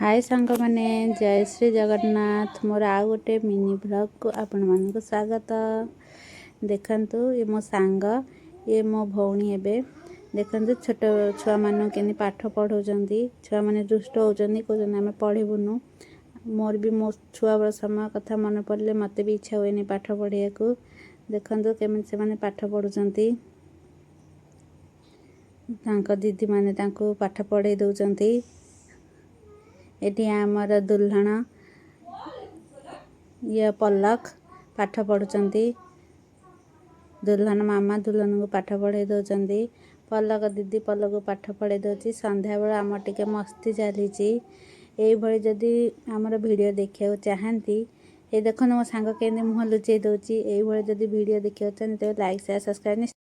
ହାଏ ସାଙ୍ଗମାନେ, ଜୟ ଶ୍ରୀ ଜଗନ୍ନାଥ। ମୋର ଆଉ ଗୋଟେ ମିନି ବ୍ଲଗ୍କୁ ଆପଣମାନଙ୍କୁ ସ୍ୱାଗତ। ଦେଖନ୍ତୁ, ଏ ମୋ ସାଙ୍ଗ, ଇଏ ମୋ ଭଉଣୀ ହେବେ। ଦେଖନ୍ତୁ, ଛୋଟ ଛୁଆମାନଙ୍କୁ କେମିତି ପାଠ ପଢ଼ାଉଛନ୍ତି। ଛୁଆମାନେ ଦୁଷ୍ଟ ହେଉଛନ୍ତି, କହୁଛନ୍ତି ଆମେ ପଢ଼ିବୁନୁ। ମୋର ବି ମୋ ଛୁଆବେଳ ସମୟ କଥା ମନେ ପଡ଼ିଲେ ମୋତେ ବି ଇଚ୍ଛା ହୁଏନି ପାଠ ପଢ଼ିବାକୁ। ଦେଖନ୍ତୁ କେମିତି ସେମାନେ ପାଠ ପଢ଼ୁଛନ୍ତି। ତାଙ୍କ ଦିଦିମାନେ ତାଙ୍କୁ ପାଠ ପଢ଼େଇ ଦେଉଛନ୍ତି। ଏଠି ଆମର ଦୁଲ୍ହଣ ଇଏ ପଲକ ପାଠ ପଢ଼ୁଛନ୍ତି। ଦୁଲ୍ହନ ମାମା ଦୁଲ୍ହନକୁ ପାଠ ପଢ଼େଇ ଦେଉଛନ୍ତି। ପଲକ ଦିଦି ପଲକକୁ ପାଠ ପଢ଼େଇ ଦେଉଛି। ସନ୍ଧ୍ୟାବେଳେ ଆମର ଟିକେ ମସ୍ତି ଚାଲିଛି। ଏଇଭଳି ଯଦି ଆମର ଭିଡ଼ିଓ ଦେଖିବାକୁ ଚାହାନ୍ତି, ଏ ଦେଖନ୍ତୁ ମୋ ସାଙ୍ଗ କେମିତି ମୁହଁ ଲୁଚେଇ ଦେଉଛି। ଏଇଭଳି ଯଦି ଭିଡ଼ିଓ ଦେଖିବାକୁ ଚାହାନ୍ତି, ତେବେ ଲାଇକ୍, ସେୟାର, ସବସ୍କ୍ରାଇବ୍।